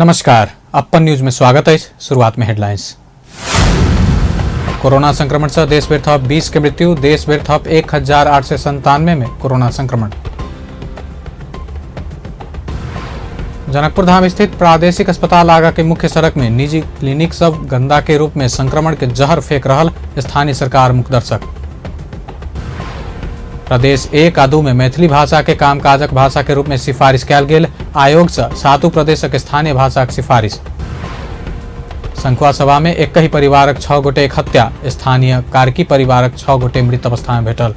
नमस्कार, अपन न्यूज में स्वागत है। शुरुआत में हेडलाइंस। कोरोना संक्रमण से देश भर थप 20 के मृत्यु, देश भर थप 1897 में कोरोना संक्रमण। जनकपुर धाम स्थित प्रादेशिक अस्पताल आगा के मुख्य सड़क में निजी क्लिनिक सब गंदा के रूप में संक्रमण के जहर फेंक रहल, स्थानीय सरकार मुखदर्शक। प्रदेश 1 आ 2 में मैथिली भाषा के कामकाजक भाषा के रूप में सिफारिश कयल गेल, आयोग से सातु प्रदेशक स्थानीय भाषाक सिफारिश। संखुआ सभा में एक ही परिवारक 6 गोटे एक हत्या, स्थानीय कार्की परिवारक 6 गोटे मृत अवस्था में भेटल।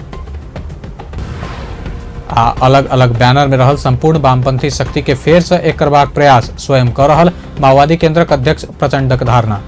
आ अलग अलग बैनर में रहल संपूर्ण वामपंथी शक्ति के फेर से एक करबाक प्रयास स्वयं क रहल माओवादी केंद्रक अध्यक्ष प्रचंडक धारणा।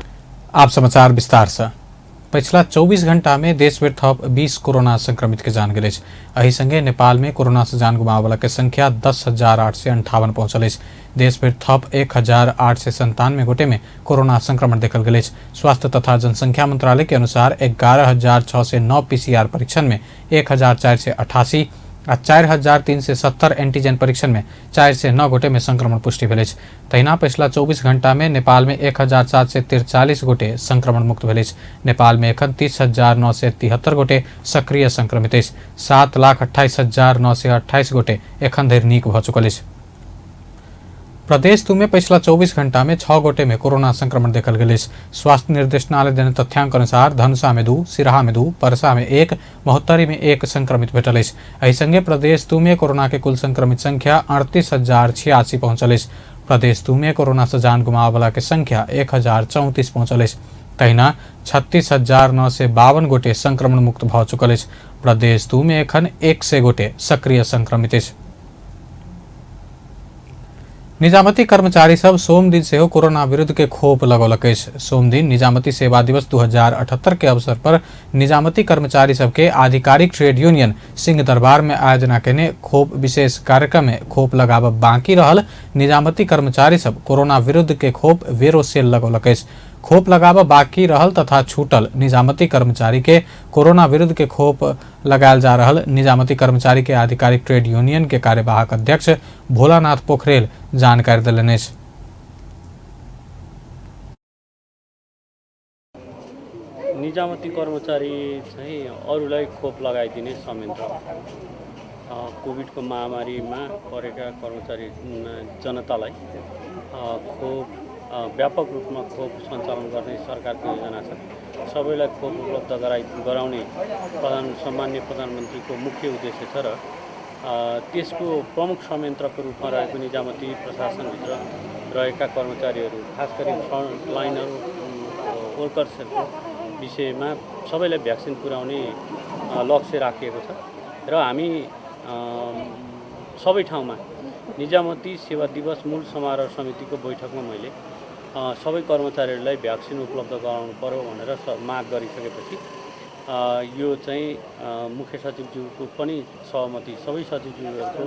आप समाचार विस्तार से। पछिला 24 घंटा में देश भरि थप 20 कोरोना संक्रमित के जान गेल अछि। एहि संगे नेपाल में कोरोना से जान गुमाबय के संख्या 10,858 पहुंचल अछि। देश भरि थप 1897 गोटे में कोरोना संक्रमण देखल गेल अछि। स्वास्थ्य तथा जनसंख्या मंत्रालय के अनुसार 11,609 पीसीआर परीक्षण में 1488 आ 4370 एंटीजन परीक्षण में 409 गोटे में संक्रमण पुष्टि भेल अछि। तहिना पछिला 24 घंटा में नेपाल में 1743 गोटे संक्रमण मुक्त भेल अछि। नेपाल में एखन 30,973 गोटे सक्रिय संक्रमित अछि। 7,28,928 गोटे एखन धरि नीक भऽ चुकल अछि। प्रदेश 2 में पछिला 24 घंटा में 6 गोटे में कोरोना संक्रमण देखल गेल अछि। स्वास्थ्य निर्देशनालय देने तथ्यांक अनुसार धनुषा में 2, सिराहा में 2, परसा में 1, महोत्तरी में 1 संक्रमित भेटल अछि। एहि संगे प्रदेश 2 में कोरोना के कुल संक्रमित संख्या 38,086 पहुंचल अछि। प्रदेश 2 में कोरोना से जान गुमाबय के संख्या 1034 पहुंचल अछि। तहिना 36,952 गोटे संक्रमण मुक्त भऽ चुकल अछि। प्रदेश 2 में एखन 100 गोटे सक्रिय संक्रमित अछि। निजामती कर्मचारी सब सोमदिन सेहो कोरोना विरुद्ध के खोप लगौलक अछि। सोमदिन निजामती सेवा दिवस 2078 के अवसर पर निजामती कर्मचारी सबके आधिकारिक ट्रेड यूनियन सिंह दरबार में आयोजना केने खोप विशेष कार्यक्रम में खोप लगाबऽ बाकी रहल निजामती कर्मचारी सब कोरोना विरुद्ध के खोप वेरोसेल लगौलक अछि। खोप लगाबऽ बाकी रहल तथा छूटल निजामती कर्मचारी के कोरोना विरुद्ध के खोप लगायल जा रहल निजामती कर्मचारी के आधिकारिक ट्रेड यूनियन के कार्यवाहक अध्यक्ष भोलानाथ पोखरेल जानकारी देलनि अछि। निजामती कर्मचारी चाहिँ अरूलाई खोप लगाइदिने संयन्त्र कोभिडको महामारीमा परेका कर्मचारी जनतालाई खोप व्यापक रूपमा खोप सञ्चालन गर्ने सरकारको योजना छ। सबैलाई खोप उपलब्ध गराउने सम्माननीय प्रधानमन्त्रीको मुख्य उद्देश्य छ र त्यसको प्रमुख संयन्त्रको रूपमा रहेको निजामती प्रशासनभित्र रहेका कर्मचारीहरू, खास गरी फ्रन्टलाइनहरू वर्कर्सहरूको विषयमा सबैलाई भ्याक्सिन पुर्याउने लक्ष्य राखिएको छ र हामी सबै ठाउँमा निजामती सेवा दिवस मूल समारोह समितिको बैठकमा मैले सबै कर्मचारीहरूलाई भ्याक्सिन उपलब्ध गराउनु पर्यो भनेर माग गरिसकेपछि यो चाहिँ मुख्य सचिवज्यूको पनि सहमति, सबै सचिवज्यूहरूको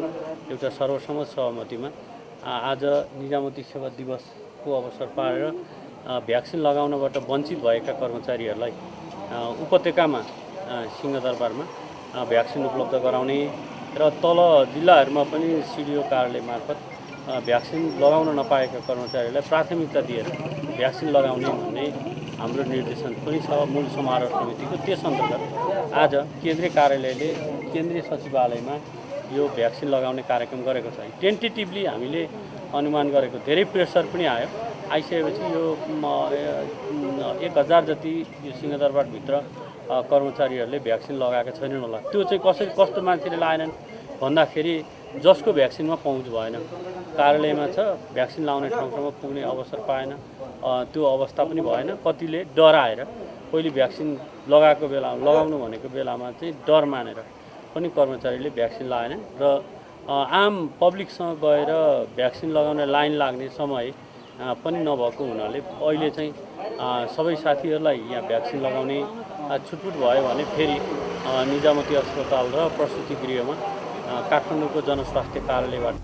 एउटा सर्वसम्मत सहमतिमा आज निजामती सेवा दिवसको अवसर पारेर भ्याक्सिन लगाउनबाट वञ्चित भएका कर्मचारीहरूलाई उपत्यकामा सिंहदरबारमा भ्याक्सिन उपलब्ध गराउने र तल जिल्लाहरूमा पनि सिडिओ कार्यालय मार्फत भ्याक्सिन लगाउन नपाएका कर्मचारीहरूलाई प्राथमिकता दिएर भ्याक्सिन लगाउने भन्ने हाम्रो निर्देशन पनि छ मूल समारोह समितिको। त्यस अन्तर्गत आज केन्द्रीय कार्यालयले केन्द्रीय सचिवालयमा यो भ्याक्सिन लगाउने कार्यक्रम गरेको छ। टेन्टेटिभली हामीले अनुमान गरेको धेरै प्रेसर पनि आयो। आइसकेपछि यो 1000 जति यो सिंहदरबारभित्र कर्मचारीहरूले भ्याक्सिन लगाएका छैनन् होला। त्यो चाहिँ कसरी कस्तो मान्छेले लाएनन् भन्दाखेरि जसको भ्याक्सिनमा पहुँच भएन, कार्यालयमा छ भ्याक्सिन लाउने ठाउँसम्म पुग्ने अवसर पाएन, त्यो अवस्था पनि भएन। कतिले डराएर पहिले भ्याक्सिन लगाएको बेला लगाउनु भनेको बेलामा चाहिँ डर मानेर पनि कर्मचारीले भ्याक्सिन लाएनन् र आम पब्लिकसँग गएर भ्याक्सिन लगाउने लाइन लाग्ने समय पनि नभएको हुनाले अहिले चाहिँ सबै साथीहरूलाई यहाँ भ्याक्सिन लगाउने छुटपुट भयो भने फेरि निजामती अस्पताल र प्रसूति गृहमा काठमाडौँको जनस्वास्थ्य कार्यालयबाट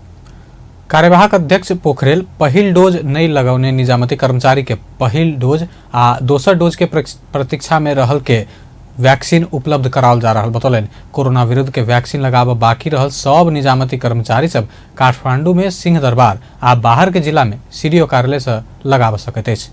कार्यवाहक अध्यक्ष पोखरेल पहिल डोज नहीं लगौने निजामती कर्मचारी के पहिल डोज आ दोसर डोज के प्रतीक्षा में रहल के वैक्सीन उपलब्ध कराओल जा रहल बतौलनि। कोरोना विरुद्ध के वैक्सीन लगाबऽ बाकी रहल सब निजामती कर्मचारी सब काठमांडू में सिंह दरबार आ बाहर के जिला में सीडीओ कार्यालय से लगाब सकैत अछि।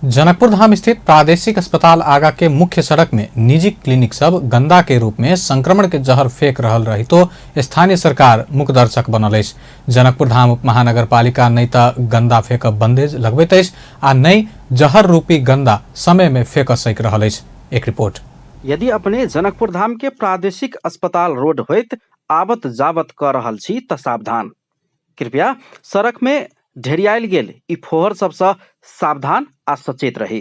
जनकपुर धाम स्थित प्रादेशिक अस्पताल आगा के मुख्य सड़क में निजी क्लिनिक सब गंदा के रूप में संक्रमण के जहर फेंक रहल रहितो स्थानीय सरकार मुकदर्शक बनल अछि। जनकपुर धाम उपमहानगरपालिका नहि तऽ गंदा फेंक बंदेज लगबैत अछि आ नहि जहर रूपी गंदा समय में फेंक सकि रहल अछि। एक रिपोर्ट। यदि अपने जनकपुर धाम के प्रादेशिक अस्पताल रोड होइत आवत जावत कऽ रहल छी तऽ सावधान। कृपया सड़क में ढेरियायल गेल ई फोहर सबसँ सावधान आ सचेत रही,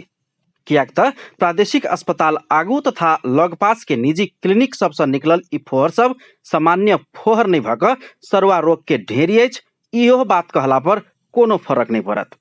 किएक तऽ प्रादेशिक अस्पताल आगू तथा लगपास के निजी क्लिनिक सबसँ निकलल ई फोहर सब सामान्य फोहर नहि भऽ कऽ सरुआ रोग के ढेरी अछि। इहो बात कहला पर कोनो फरक नहि पड़त।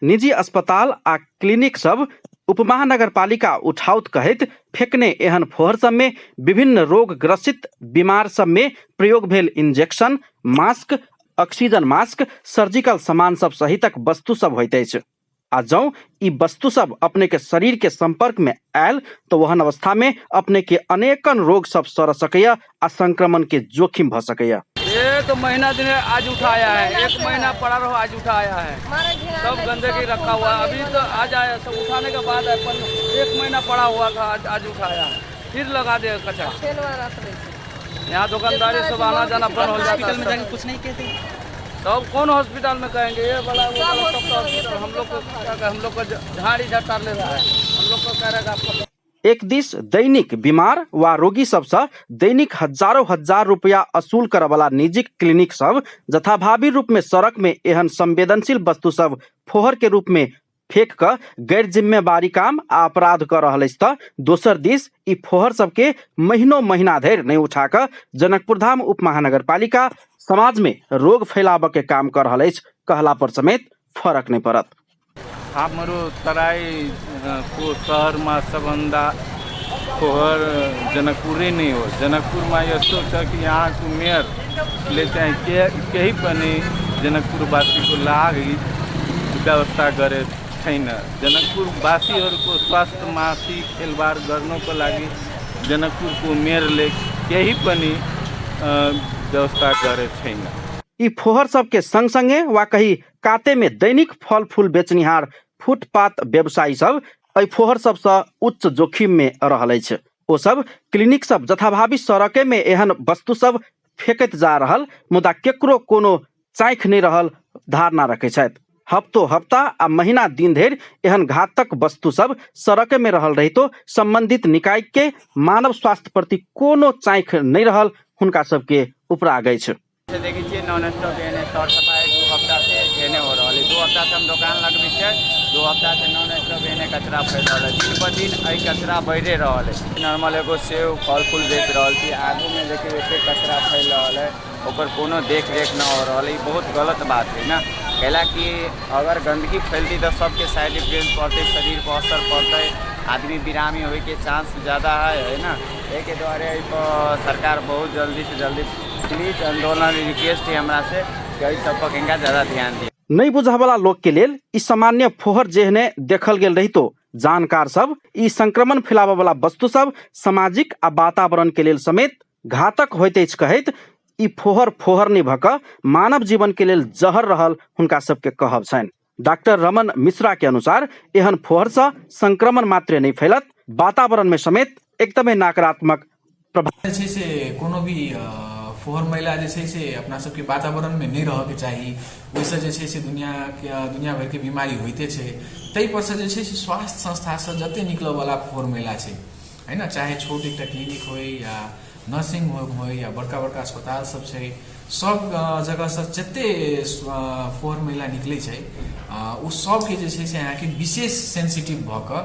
निजी अस्पताल आ क्लिनिक सब उपमहानगरपालिका उठाउत कहैत फेकने एहन फोहर सब में विभिन्न रोग ग्रसित बीमार सब में प्रयोग भेल injection, mask, oxygen mask, surgical सामान सब सहितक वस्तु सब होइत अछि। आ जँ ई वस्तु सब अपने के शरीर के संपर्क में आयल तो ओहन अवस्था में अपने के अनेकन रोग सब सर सकैया आ संक्रमण के जोखिम भ सकैया। एक महीना दिन आज उठाया है, एक महीना पड़ा रहो आज उठाया है, सब गंदगी रखा हुआ है। अभी तो आज आया, सब उठाने के बाद है, पर एक महीना पड़ा हुआ था, आज उठाया है, फिर लगा दिया कचरा। यहाँ दुकानदारी सब आना जाना बंद हो जाता है। में जाके कुछ नहीं कहते तो अब कौन हॉस्पिटल में कहेंगे, ये वाला वो वाला सब तो हॉस्पिटल हम लोग को क्या, हम लोग को झाड़ी झटार ले रहा है, हम लोग को कह रहा है आपको। एक दिस दैनिक बीमार वा रोगी सबसँ दैनिक हजारों हजार रुपया असूल करऽवला निजी क्लिनिक सब जथाभावी रूप में सड़क में एहन संवेदनशील वस्तु सब फोहर के रूप में फेंक कऽ गैर जिम्मेवारी काम आ अपराध कऽ रहल अछि तऽ दोसर दिस ई फोहर सबके महीनो महीना धरि नहि उठा कऽ जनकपुर धाम उपमहानगरपालिका समाज में रोग फैलाबऽ के काम कऽ रहल अछि कहला पर समेत फरक नहि पड़त। हाम्रो तराई को शहरमा सबभन्दा फोहर जनकपुरै नै हो। जनकपुरमा यस्तो छ कि यहाँको मेयरले चाहिँ केही पनि जनकपुरवासीको लागि व्यवस्था गरे छैन। जनकपुरवासीहरूको स्वास्थ्यमाथि खेलबाड गर्नको लागि जनकपुरको मेयरले केही पनि व्यवस्था गरे छैन। यी फोहर सबके सँगसँगै वा कही काते में दैनिक फल फूल बेचनिहार फुटपाथ व्यवसायी सब एहि फोहर सबसँ उच्च जोखिम में रहल अछि। ओ सब क्लिनिक सब जथाभावी सड़के में एहन वस्तु सब फेकैत जा रहल मुदा केकरो कोनो चाँखि नहि रहल धारणा रखै छथि। हफ्तो हफ्ता आ महीना दिन धरि एहन घातक वस्तु सब सड़के में रहल रहितो संबंधित निकाय के मानव स्वास्थ्य प्रति कोनो चाँखि नहि रहल हुनका सबके उपराग अछि। देखै छियै नॉन स्टॉप एने सर सफाइ 2 हफ्ता से एने हो रहल है। 2 हफ्ता से हम दोकान लगबै छियै, 2 हफ्ता से नॉन स्टॉप एने कचरा फैल रहल है। दिन पर दिन एहि कचरा बढ़ि रहल है। नॉर्मल एगो सेब फल फूल बेच रहल छी, आगूमे देखियौ एते कचरा फैल रहल है, ओकर कोनो देख रेख न हो रहल है। ई बहुत गलत बात है ना, कैला कि अगर गंदगी फैलती तऽ सबके साइड इफेक्ट पड़तै, शरीर पर असर पड़तै, आदमी बिरामी होइके चांस ज़्यादा है ना। एहिके दुआरे एहिपर सरकार बहुत जल्दी से जल्दी प्लीज आंदोलन रिक्वेस्ट है हमरा से कि एहि सब पर कनिका ज़्यादा ध्यान दिअ। नहि बुझऽवला लोक के लेल ई सामान्य फोहर जेहने देखल गेल रहितो जानकार सब ई संक्रमण फैलाबऽवला वस्तु सब सामाजिक आ वातावरण के लेल समेत घातक होइत अछि कहैत ई फोहर फोहर नहि भऽ कऽ मानव जीवन के लेल जहर रहल हुनका सबके कहब छनि। डॉक्टर रमन मिश्रा के अनुसार एहन फोहरसँ संक्रमण मात्रे नहि फैलत, वातावरण में समेत एकदमै नकारात्मक प्रभाव जे छै से कोनो भी फोहर मैला जे छै से अपना सबके वातावरणमे नहि रहऽके चाही। ओहिसँ जे छै से दुनिया भरिके बीमारी होइते छै। ताहि परसँ जे छै से स्वास्थ्य संस्थासँ जते निकलऽवला फोहर मैला छै है ना, चाहे छोट एकटा क्लिनिक होइ या नर्सिंग होम होइ या बड़का बड़का अस्पताल सब छै, सब जगहसँ जते फोहर मैला निकलै छै ओ सबके जे छै से अहाँके विशेष सेन्सिटिव भऽ कऽ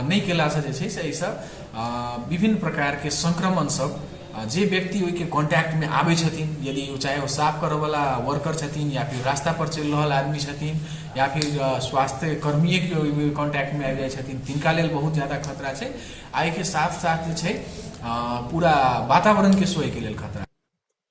नहि केलासँ जे छै से एहिसँ विभिन्न प्रकारके संक्रमण सब जे व्यक्ति ओहिके कॉन्टैक्टमे आबै छथिन, यदि ओ चाहे ओ साफ करऽवला वर्कर छथिन या फिर रास्ता पर चलि रहल आदमी छथिन या फिर स्वास्थ्य कर्मीएके ओहिमे कॉन्टैक्टमे आबि जाइ छथिन, तिनका लेल बहुत ज्यादा खतरा छै। आ एहिके साथ साथ जे छै पूरा वातावरणके सोइके लेल खतरा।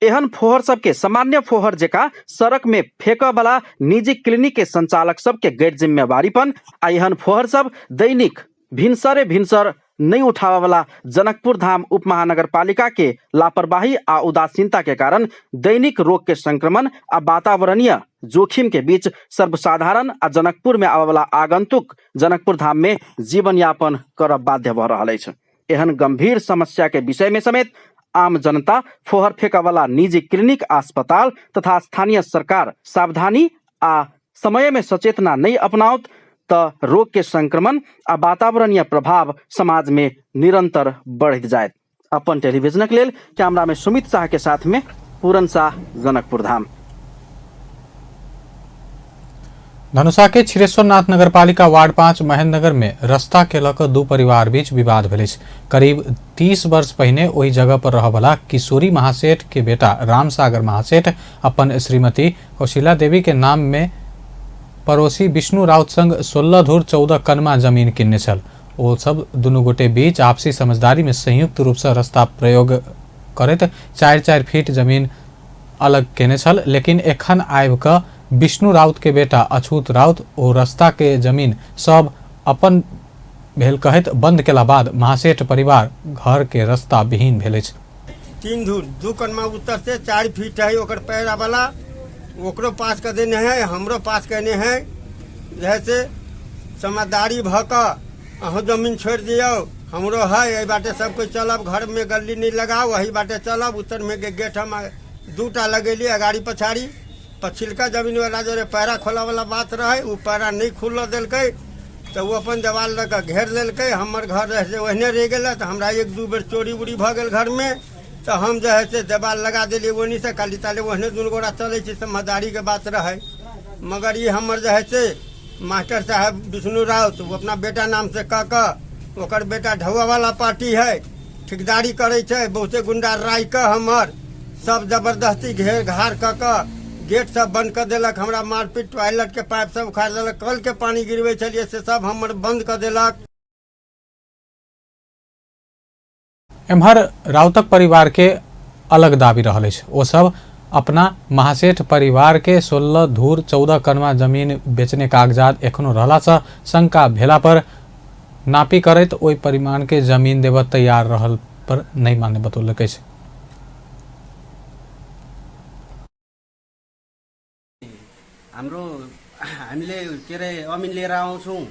एहन फोहर सबके सामान्य फोहर जेका सड़क में फेंकऽ वाला निजी क्लिनिक के संचालक सबके गैर जिम्मेवारीपन आ एहन फोहर सब दैनिक भिनसरे भिनसर नहि उठाबऽ वाला जनकपुर धाम उप महानगरपालिका के लापरवाही आ उदासीनता के कारण दैनिक रोग के संक्रमण आ वातावरणीय जोखिम के बीच सर्वसाधारण आ जनकपुर में आबऽ वाला आगंतुक जनकपुर धाम में जीवन यापन करब बाध्य भऽ रहल अछि। एहन गंभीर समस्या के विषय में समेत आम जनता फोहर फेंकऽ वाला निजी क्लिनिक आ अस्पताल तथा स्थानीय सरकार सावधानी आ समय में सचेतना नहि अपनाओत तऽ रोग के संक्रमण आ वातावरणीय प्रभाव समाज में निरंतर बढ़ैत जायत। अपन टेलीविजनक लेल कैमरा में सुमित शाह के साथ में पूरन शाह, जनकपुर धाम। धनुषा के क्षीरेश्वरनाथ नगरपालिका वार्ड 5 महेंद्रनगर में रास्ता के लऽ कऽ दू परिवार बीच विवाद भेल अछि। करीब 30 वर्ष पहिने ओहि जगह पर रहऽवला किशोरी महासेठ के बेटा रामसागर महासेठ अपन श्रीमती कौशिला देवी के नाम में पड़ोसी विष्णु राउत संग 16 धुर 14 कनमा जमीन किनने छल। ओ सब दुनू गोटे बीच आपसी समझदारी में संयुक्त रूप से रास्ता प्रयोग करैत 4-4 फीट जमीन अलग केने छल, लेकिन एखन आबि कऽ विष्णु राउत के बेटा अछूत राउत ओ रास्ता के जमीन सब अपन भेल कहैत बंद केला बाद महासेठ परिवार घर के रास्ता विहीन भेल अछि। 3 धूर 2 कनमा उत्तर से 4 फीट है ओकर पैरा वाला, ओकरो पास कर देने है, हमरो पास केने है। जैसे समझदारी भ कऽ अहूँ जमीन छोड़ि दियौ, हमरो है, एहि बाटे सब कोइ चलब, घर में गल्ली नहीं लगाओ, वही बाटे चलब। उत्तर में के गेट हम 2टा लगेली अगाड़ी पछाड़ी। पछिलका जमीन वाला जो पैरा खोला वाला बात रहे उ पैरा नहीं खुलऽ देलकै, तऽ ओ अपन देवाल लऽ कऽ घेर लेलकै। हमर घर रहे से ओहने रहि गेलै, तऽ हमरा 1-2 बेर चोरी उरी भऽ गेल घरमे, तऽ हम जे है से देवाल लगा देलियै ओनी से, काली ताली ओहने दुनू गोरा चलै छै, समझदारीके बात रहै। मगर ई हमर जे है से मास्टर साहब विष्णु राउत ओ अपना बेटा नाम से कऽ कऽ ओकर बेटा ढौआवाला पार्टी है, ठेकेदारी करै छै, बहुते गुंडा राखि कऽ हमर सब जबरदस्ती घेर घार कऽ कऽ गेट सब बंद कऽ देलक। हमरा मारपीट टॉयलेट के पाइप सब उखाड़ि देलक, कल के पानी गिरबै छलियै से सब हमर बंद कऽ देलक। एम्हर राउतक परिवार के अलग दाबी रहल अछि। ओ सब अपना महासेठ परिवार के 16 धूर 14 कनमा जमीन बेचने कागजात एखनो रहला से शंका भेला पर नापी करैत ओहि परिमाण के जमीन देबऽ तैयार रहल पर नहि मान्य बतौलक अछि। हाम्रो हामीले के अरे अमिन लिएर आउँछौँ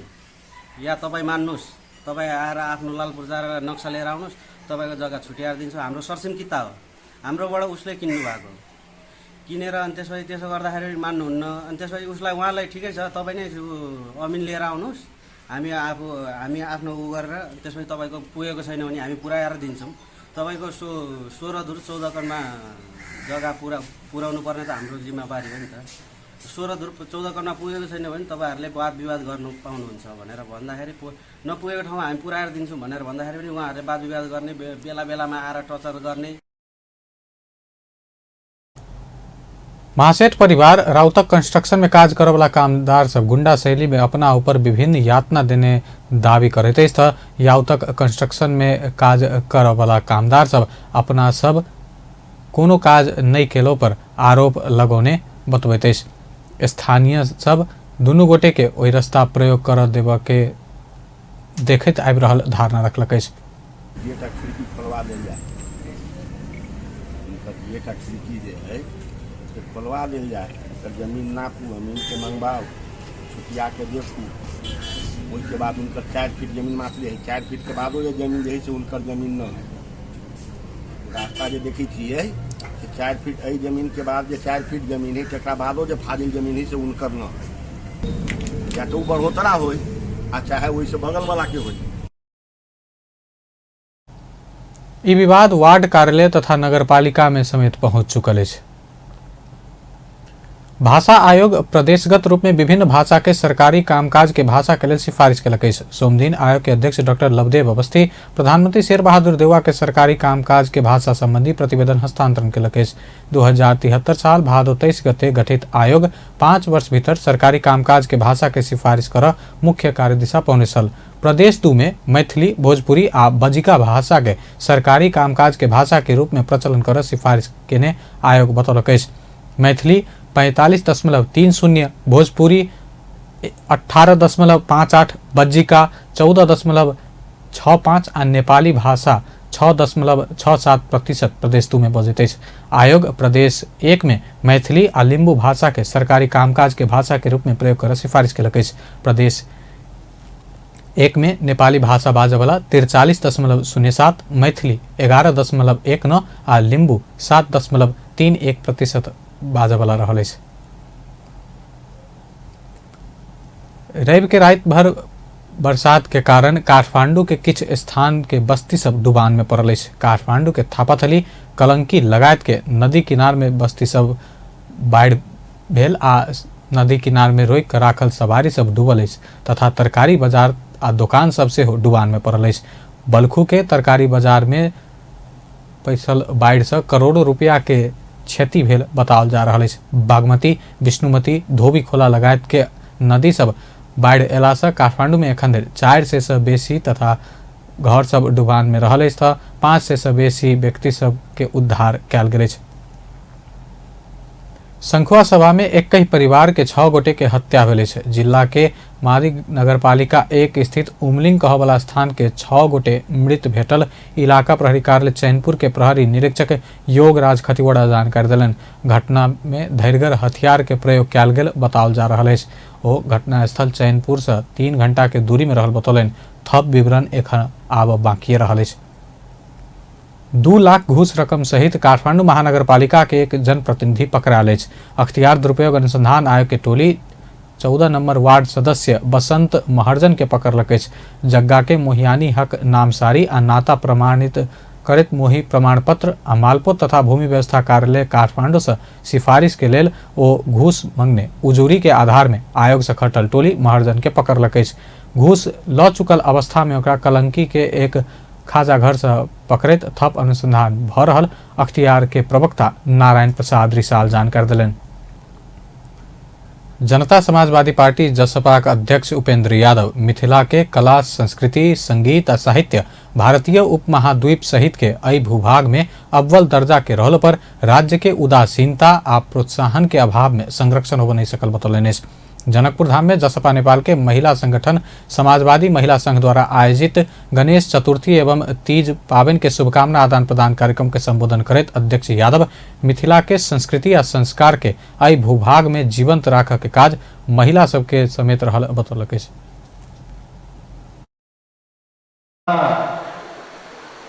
या तपाईँ मान्नुहोस्, तपाईँ आएर आफ्नो लाल पूर्जा र नक्सा लिएर आउनुहोस्, तपाईँको जग्गा छुट्याएर दिन्छौँ। हाम्रो सरसिम किता हो, हाम्रोबाट उसले किन्नु भएको, किनेर अनि त्यसपछि त्यसो गर्दाखेरि मान्नुहुन्न। अनि त्यसपछि उसलाई उहाँलाई ठिकै छ तपाईँ नै अमिन लिएर आउनुहोस्, हामी आफ्नो उ गरेर त्यसपछि तपाईँको पुगेको छैन भने हामी पुऱ्याएर दिन्छौँ। तपाईँको 16 धुर 14 कनमा जग्गा पुऱ्याउनु पर्ने त हाम्रो जिम्मेवारी हो नि त। 16 धुर 14 कनमा पुगेको छैन भने तपाईँहरूले वाद विवाद गर्नु पाउनुहुन्छ भनेर भन्दाखेरि नपुगेको ठाउँमा हामी पुऱ्याएर दिन्छौँ भनेर भन्दाखेरि पनि उहाँहरूले वाद विवाद गर्ने, बेला बेलामा आएर टर्चर गर्ने। महासेठ परिवार राउतक कंस्ट्रक्शन में काज करवला कामदार सब गुंडा शैली में अपना ऊपर विभिन्न यातना देने दावी करैत अछि त याउतक कंस्ट्रक्शन में काज करवला कामदार सब अपना सब कोनो काज नहि केलो पर आरोप लगौने बतबैत अछि। स्थानीय सब दुनू गोटे के ओहि रास्ता प्रयोग कर देबऽ के देखैत आबि रहल धारणा रखलक अछि। गेट आ खिड़की खोलवा देल जाय, हुनकर गेट आ खिड़की जे है से खोलवा देल जाय, हुनकर जमीन नापू, अमीन के मंगवाउ, छुटिया के देखू। ओहिके बाद हुनकर 4 फीट जमीन मात्र है, 4 फीट के बादो जे जमीन जे है से हुनकर जमीन न है। रास्ता जे देखै छियै से 4 फीट एहि जमीन के बाद जे 4 फीट जमीन है तकरा बादो जे फाजिल जमीन है से हुनकर न है, या तो ओ बढ़ोतरा होय आ चाहे ओहिसँ बगल वाला के होय। ई विवाद वार्ड कार्यालय तथा नगरपालिका में समेत पहुंच चुकल अछि। भाषा आयोग प्रदेशगत रूप में विभिन्न भाषा के सरकारी कामकाज के भाषा के लेल सिफारिश केलक अछि। सोमदिन आयोग के अध्यक्ष डॉक्टर लवदेव अवस्थी प्रधानमंत्री शेरबहादुर देउवा के सरकारी कामकाज के भाषा संबंधी प्रतिवेदन हस्तांतरण केलक अछि। 2073 साल भादो 23 गते गठित आयोग 5 वर्ष भीतर सरकारी कामकाज के भाषा के सिफारिश कर मुख्य कार्यदिशा पौने छल। प्रदेश 2 में मैथिली, भोजपुरी आ बज्जिका भाषा के सरकारी कामकाज के भाषा के रूप में प्रचलन कर सिफारिश केने आयोग बतौलक अछि। मैथिली 45.30, भोजपुरी 18.58, बज्जिका 14.65 आ नेपाली भाषा 6.67% प्रदेश 2 में बजैत अछि। आयोग प्रदेश 1 में मैथिली आ लिम्बू भाषा के सरकारी कामकाज के भाषा के रूप में प्रयोग कर सिफारिश केलक अछि। प्रदेश 1 में नेपाली भाषा बाजयवला 43.07, मैथिली 11.19 आ लिम्बू 7.31% बाजयवला रहल अछि। रवि के राति भर बरसात के कारण काठमांडू के किछु स्थान के बस्ती सब डुबान में पड़ल अछि। काठमांडू के थापाथली, कलंकी लगायत के नदी किनार में बस्ती सब बाढ़ि भेल आ नदी किनार में रोकि कऽ राखल सवारी सब डूबल अछि तथा तरकारी बाजार आ दोकान सब सेहो डुबान में पड़ल अछि। बलखू के तरकारी बाजार में पैसल बाढ़ि से करोड़ों रुपया के क्षति भेल बताओल जा रहल अछि। बागमती, विष्णुमती, धोबी खोला लगायत के नदी सब बाढ़ि अयलासँ काठमांडू में एखन धरि 400 से बेसी तथा घर सब डुबान में रहल अछि तऽ 500 से बेसी व्यक्ति सब के उद्धार कयल गेल अछि। संखुआ सभा में एकहि परिवार के 6 गोटे के हत्या भेल अछि। जिला के मारी नगरपालिका 1 स्थित उमलिंग कहवला स्थान के 6 गोटे मृत भेटल इलाका प्रहरी कार्यालय चैनपुर के प्रहरी निरीक्षक योगराज खतिवड़ा जानकारी देलनि। घटना में धैर्गर हथियार के प्रयोग कयल गेल बताओल जा रहल अछि। ओ घटनास्थल चैनपुर से 3 घंटा के दूरी में रहल बतौलनि। थप विवरण एखन आब बाकी रहल अछि। 2 लाख घूस रकम सहित काठमांडू महानगरपालिका के एक जनप्रतिनिधि पकड़ायल अछि। अख्तियार दुरुपयोग अनुसंधान आयोग के टोली 14 नंबर वार्ड सदस्य बसंत महर्जन के पकड़लक अछि। जग्गा के मोहियानी हक नामसारी आ नाता प्रमाणित करैत मोही प्रमाणपत्र आ मालपोत तथा भूमि व्यवस्था कार्यालय काठमांडू से सिफारिश के लेल ओ घूस मंगने उजूरी के आधार में आयोग से खटल टोली महर्जन के पकड़लक अछि। घूस ल चुकल अवस्था में ओकरा कलंकी के एक खाजा घर से पकड़ैत थप अनुसंधान भ रहल अख्तियार के प्रवक्ता नारायण प्रसाद रिसाल जानकारी देलनि। जनता समाजवादी पार्टी जसपा के अध्यक्ष उपेंद्र यादव मिथिला के कला, संस्कृति, संगीत आ साहित्य भारतीय उपमहाद्वीप सहित के एहि भूभाग में अव्वल दर्जा के रहल पर राज्य के उदासीनता आ प्रोत्साहन के अभाव में संरक्षण हो नहीं सकल बतौलनि अछि। जनकपुर धाम में जसपा नेपाल के महिला संगठन समाजवादी महिला संघ द्वारा आयोजित गणेश चतुर्थी एवं तीज पावन के शुभकामना आदान प्रदान कार्यक्रम के संबोधन करैत अध्यक्ष यादव मिथिला के संस्कृति आ संस्कार के एहि भूभाग में जीवंत राखऽ के काज महिला सबके समेत रहल बतौलक अछि।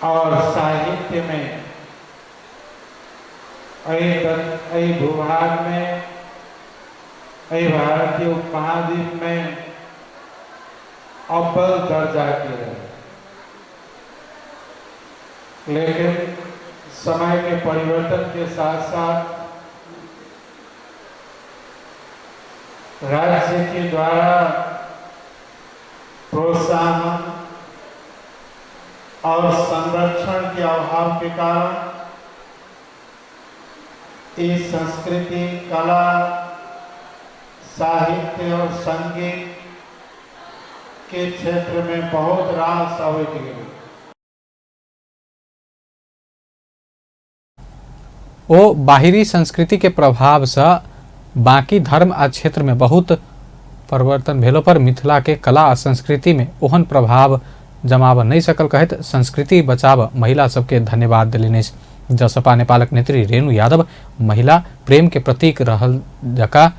और साहित्य में एहि भूभाग में, एहि भारतीय उपमहाद्वीप में अव्वल दर्जा के रहे, लेकिन समय के परिवर्तन के साथ साथ राज्य के द्वारा प्रोत्साहन और संरक्षण के अभाव के कारण इस संस्कृति, कला, साहित्य और संगीत के क्षेत्र में बहुत रास अबैत गेल। ओ बाहरी संस्कृति के प्रभाव से बाकी धर्म आ क्षेत्र में बहुत परिवर्तन भेलो पर मिथिला के कला आ संस्कृति में ओहन प्रभाव जमाव नहीं सकल कहैत संस्कृति बचाव महिला सबके धन्यवाद देलनि अछि। जसपा नेपालक नेत्री रेणु यादव महिला प्रेम के प्रतीक रहल जका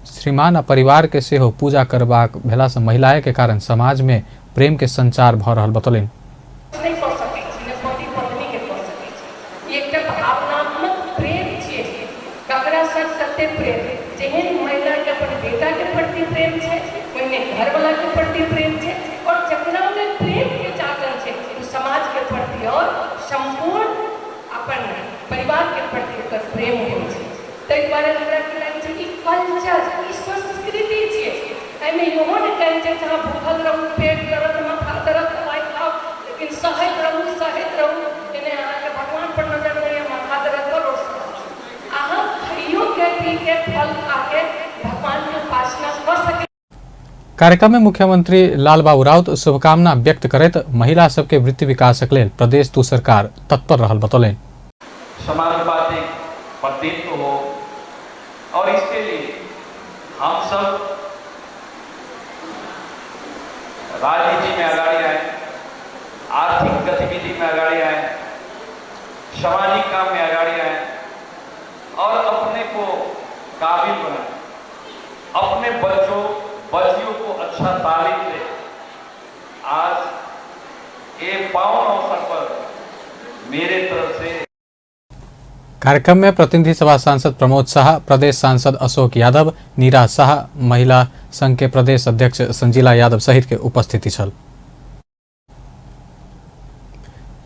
श्रीमान आ परिवार के सेहो पूजा करबाक भेला से महिलाएं के कारण समाज में प्रेम के संचार भ रहल बतौलनि। नहि कऽ सकै छी, ने पति पत्नी के कऽ सकै छी। ई एकटा भावनात्मक प्रेम छियै। ककरा साथ कते प्रेम, जेहन महिला के अपन बेटा के प्रति प्रेम छै, ओहने घरवाला के प्रति प्रेम छै, और जकरा में प्रेम के जागरण छै ओ समाज के प्रति और संपूर्ण अपन परिवार परिवारके प्रति ओकर प्रेम होइ छै। ताहि दुआरे हमरा की लागै छै कि कल्चर, ई संस्कृति छियै। एहिमे इहो नहि कहै छै जे अहाँ भूखल रहू, पेट दर्द, माथा दर्द, दवाइ खाउ, लेकिन सहैत रहू सहैत रहू, एने अहाँके भगवान पर नजर नहि यऽ, माथा दर्द पर रोज अहाँ खाइयो के पी के फल खा के भगवानके उपासना कऽ सकै। कार्यक्रम में मुख्यमंत्री लालबाबू राउत शुभकामना व्यक्त करैत महिला सबके वृत्ति विकासक लेल प्रदेश 2 सरकार तत्पर रहल बतौलनि। समानुपातिक प्रतिनिधित्व हो और इसके लिए हम सब राजनीति में अगाड़ी आए, आर्थिक गतिविधि में अगाड़ी आए, सामाजिक काम में अगाड़ी आए और अपने को काबिल बनाए, अपने बच्चों बच्चियों को अच्छा तालीम दे। आज ये पावन अवसर पर मेरे तरफ से कार्यक्रम में प्रतिनिधि सभा सांसद प्रमोद शाह, प्रदेश सांसद अशोक यादव, नीरा शाह, महिला संघ के प्रदेश अध्यक्ष संजीला यादव सहित के उपस्थिति छल।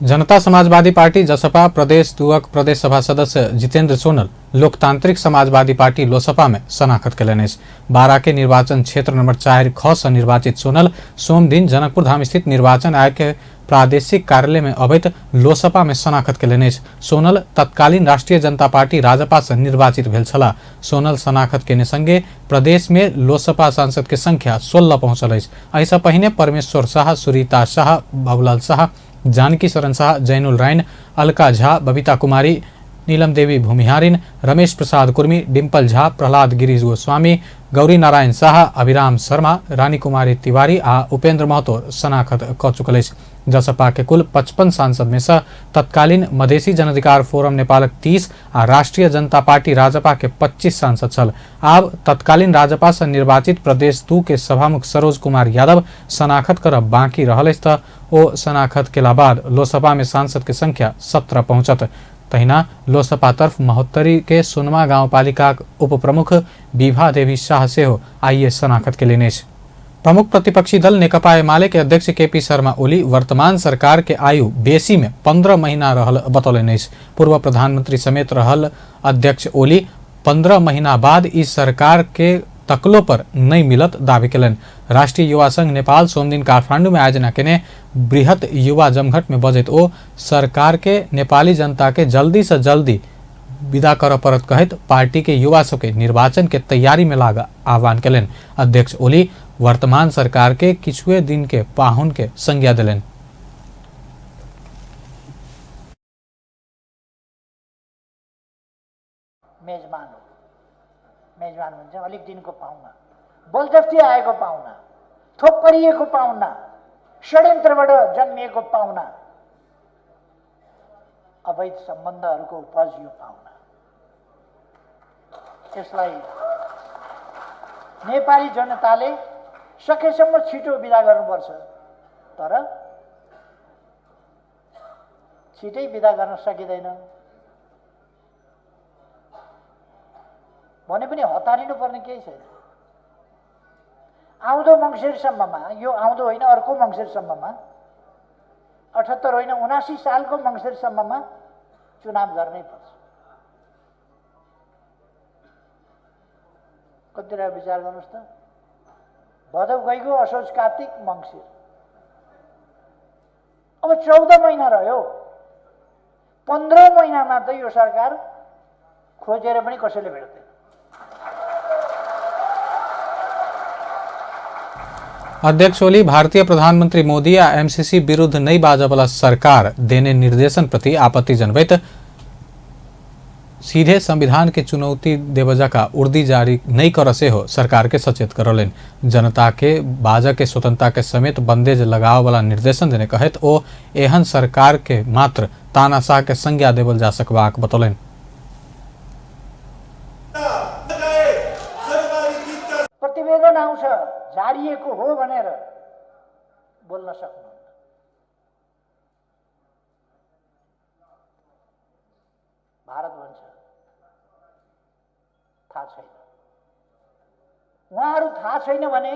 जनता समाजवादी पार्टी जसपा प्रदेश 2 प्रदेश सभा सदस्य जितेंद्र सोनल लोकतांत्रिक समाजवादी पार्टी लोसपा में शनाखत कयलनि अछि। बारा के निर्वाचन क्षेत्र नंबर 4 ख से निर्वाचित सोनल सोमदिन जनकपुर धाम स्थित निर्वाचन आयोग के प्रादेशिक कार्यालय में अबैत लोसपा में शनाखत कयलनि अछि। सोनल तत्कालीन राष्ट्रीय जनता पार्टी राजपा से निर्वाचित भेल छलाह। सोनल शनाखत केने संगे प्रदेश में लोसपा सांसद के संख्या 16 पहुंचल अछि। एहिसँ पहिने परमेश्वर शाह, सुरीता शाह, बाबूलाल शाह, जानकी शरण शाह, जैनुल राइन, अलका झा, बबीता कुमारी, नीलम देवी भूमिहारिन, रमेश प्रसाद कुर्मी, डिम्पल झा, प्रहलाद गिरीश गोस्वामी, गौरी नारायण शाह, अभिराम शर्मा, रानी कुमारी तिवारी आ उपेंद्र महतो शनाखत कऽ चुकल अछि। जसपा के कुल 55 सांसद में से तत्कालीन मधेसी जनअधिकार फोरम नेपालक 30 आ राष्ट्रीय जनता पार्टी राजपा के 25 सांसद छल। आब तत्कालीन राजपा से निर्वाचित प्रदेश 2 के सभामुख सरोज कुमार यादव शनाखत करब बाकी रहल अछि तऽ ओ शनाखत केला बाद लोसपा में सांसद के संख्या 17 पहुंचत। तहिना लोसपा तरफ महोत्तरी के सोनमा गाउँपालिका उप प्रमुख विभा देवी शाह सेहो आइए शनाखत केलनि अछि। प्रमुख प्रतिपक्षी दल नेकपा एमाले के अध्यक्ष केपी शर्मा ओली वर्तमान सरकार के आयु बेसी में 15 महीना रहल बतौलनि अछि। पूर्व प्रधानमंत्री समेत रहल अध्यक्ष ओली 15 महीना बाद इस सरकार के तकलो पर नहीं मिलत दावी केलनि। राष्ट्रीय युवा संघ नेपाल सोमदिन काठमांडू में आयोजना केने बृहत युवा जमघट में बजैत ओ सरकार के नेपाली जनता के जल्दी से जल्दी विदा करऽ पड़त कहैत पार्टी के युवा सबके निर्वाचन के तैयारी में लाग आह्वान केलनि। अध्यक्ष ओली वर्तमान सरकार के किछुए दिन के पाहुन के संज्ञा देलनि। मेजबान हो, मेजबान भन्छ अलिक दिनको पाहुना, बलजफ्ती आएको पाहुना, थोपरिएको पाहुना, षड्यन्त्रबाट जन्मिएको पाहुना, अवैध सम्बन्धहरूको उपज यो पाहुना। यसलाई नेपाली जनताले सकेसम्म छिटो विदा गर्नुपर्छ, तर छिटै विदा गर्न सकिँदैन भने पनि हतारिनु पर्ने केही छैन। आउँदो मङ्सिरसम्ममा, यो आउँदो होइन अर्को मङ्सिरसम्ममा, 78 होइन 79 सालको मङ्सिरसम्ममा चुनाव गर्नै पर्छ। कति रह्यो विचार गर्नुहोस् त। भदौ गइगयो, असोज, कार्तिक, मङ्सिर, अब 14 महिना रह्यो। 15 महिनामा त यो सरकार खोजेर पनि कसैले भेट्दैन। अध्यक्ष ओली भारतीय प्रधानमंत्री मोदी आ एमसीसी विरुद्ध नहीं बाजऽ सरकार देने निर्देशन प्रति आपत्ति जनबैत सीधे संविधान के चुनौती देबऽ जकाँ उर्दी जारी नहीं करऽ सेहो सरकार के सचेत करौलनि। जनता के बाजऽ के स्वतंत्रता के समेत बंदेज लगाव वाला निर्देशन देने कहैत ओ एहन सरकार के मात्र तानाशाह के संज्ञा देवल जा सकबाक बतौलनि। प्रतिवेदन आउँछ झारिएको हो भनेर बोल्न सक्नुहुन्न। भारत भन्छ थाहा छैन, उहाँहरू थाहा छैन भने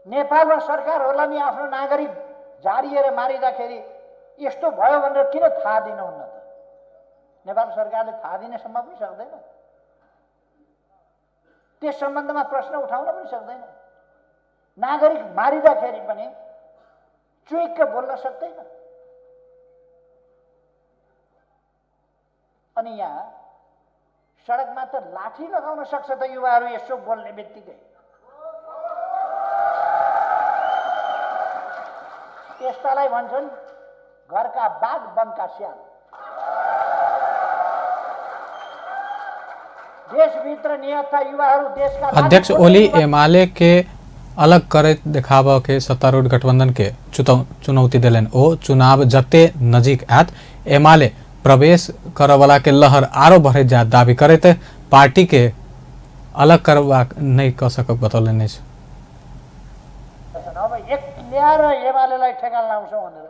नेपालमा सरकार होला नि आफ्नो नागरिक झारिएर मारिँदाखेरि यस्तो भयो भनेर किन थाहा दिनुहुन्न त? नेपाल सरकारले थाहा दिनेसम्म पनि सक्दैन, त्यस सम्बन्धमा प्रश्न उठाउन पनि सक्दैन, नागरिक मारिँदाखेरि पनि चुइक्क बोल्न सक्दैन। अनि यहाँ सडकमा त लाठी लगाउन सक्छ त युवाहरू यसो बोल्ने बित्तिकै। यस्तालाई भन्छन् घरका बाघ वनका स्याल। देशभित्र नियत युवाहरू देशका अध्यक्ष ओली एमाले के अलग करैत देखाबऽ के सत्तारूढ़ गठबंधन के चुनौती देलनि। ओ चुनाव जते नजीक आयत एमाले प्रवेश करऽवला के लहर आरो बढ़ैत जायत दावी करैत पार्टी के अलग करबाक नहि कऽ सकब बतौलनि अछि। अब एक्ल्याएर एमालेलाई ठेगान लाउँछौँ भनेर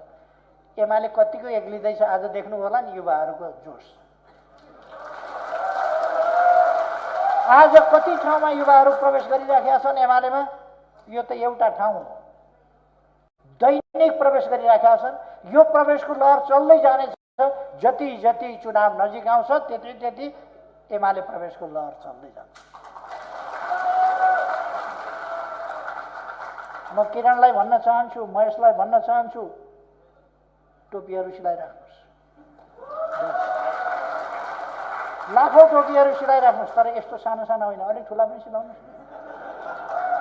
एमाले कतिको एक्लिँदैछ आज देख्नु होला नि युवाहरूको जोस। आज कति ठाउँमा युवाहरू प्रवेश गरिराखेका छन् एमालेमा, यो त एउटा ठाउँ हो, दैनिक प्रवेश गरिराखेका छन्। यो प्रवेशको लहर चल्दै जानेछ, जति जति चुनाव नजिक आउँछ त्यति त्यति एमाले प्रवेशको लहर चल्दै जान्छ। म किरणलाई भन्न चाहन्छु, महेशलाई भन्न चाहन्छु, टोपीहरू सिलाइराख्नुहोस्, लाखौँ टोपीहरू सिलाइराख्नुहोस्, तर यस्तो सानो सानो होइन, अलिक ठुला पनि सिलाउनुहोस्,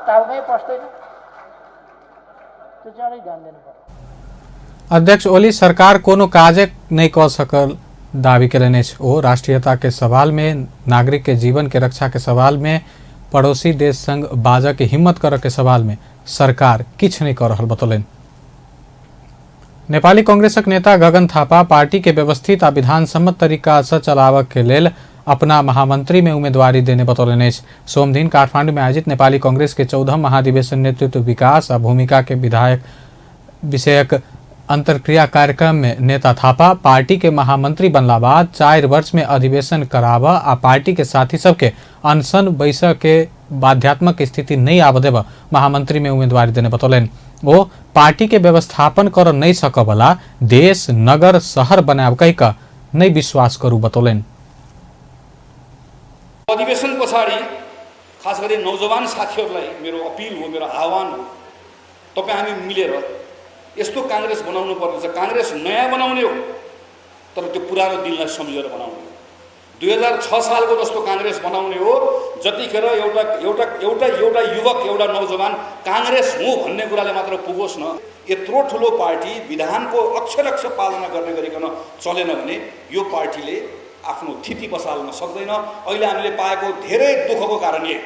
टाउकै पस्दैन, त्यो चाहिँ अलिक ध्यान दिनु पर्यो। अध्यक्ष ओली सरकार कोनो काजे नहि कऽ सकल दावी केलनि अछि। ओ राष्ट्रीयता के सवाल में, नागरिक के जीवन के रक्षा के सवाल में, पड़ोसी देश संग बाजऽ के हिम्मत करऽ के सवाल में सरकार किछु नहि कऽ रहल बतौलनि। नेपाली कांग्रेसक नेता गगन थापा पार्टी के व्यवस्थित आ विधानसम्मत तरीका से चलाबऽ के लेल अपना महामंत्री में उम्मीदवारी देने बतौलनि अछि। सोमदिन काठमांडू में आयोजित नेपाली कांग्रेस के 14 महाधिवेशन नेतृत्व विकास आ भूमिका के विधायक विषयक अंतर्क्रिया कार्यक्रम में नेता थापा पार्टी के महामंत्री बनला बाद 4 वर्ष में अधिवेशन कराबऽ आ पार्टी के साथी सबके अनशन बैसऽ के बाध्यात्मक स्थिति नहीं आबऽ देबऽ महामंत्री में उम्मीदवारी देने बतौलनि। ओ पार्टी के व्यवस्थापन कर नहीं सकऽ देश नगर शहर बनाब कहि कऽ नहीं विश्वास करू बतौलनि। अधिवेशन पछाडि खास गरी नौजवान साथीहरूलाई मेरो अपिल हो, मेरो आह्वान हो, तपाईँ हामी मिलेर यस्तो काङ्ग्रेस बनाउनु पर्नेछ। काङ्ग्रेस नयाँ बनाउने हो, तर त्यो पुरानो दिनलाई सम्झेर बनाउने हो। 2006 सालको जस्तो काङ्ग्रेस बनाउने हो, जतिखेर एउटा एउटा एउटा एउटा युवक, एउटा नौजवान काङ्ग्रेस हुँ भन्ने कुराले मात्र पुगोस् न। यत्रो ठुलो पार्टी विधानको अक्षर पालना गर्ने गरिकन चलेन भने यो पार्टीले आफ्नो थिति बसाल्न सक्दैन। अहिले हामीले पाएको धेरै दुःखको कारण यही,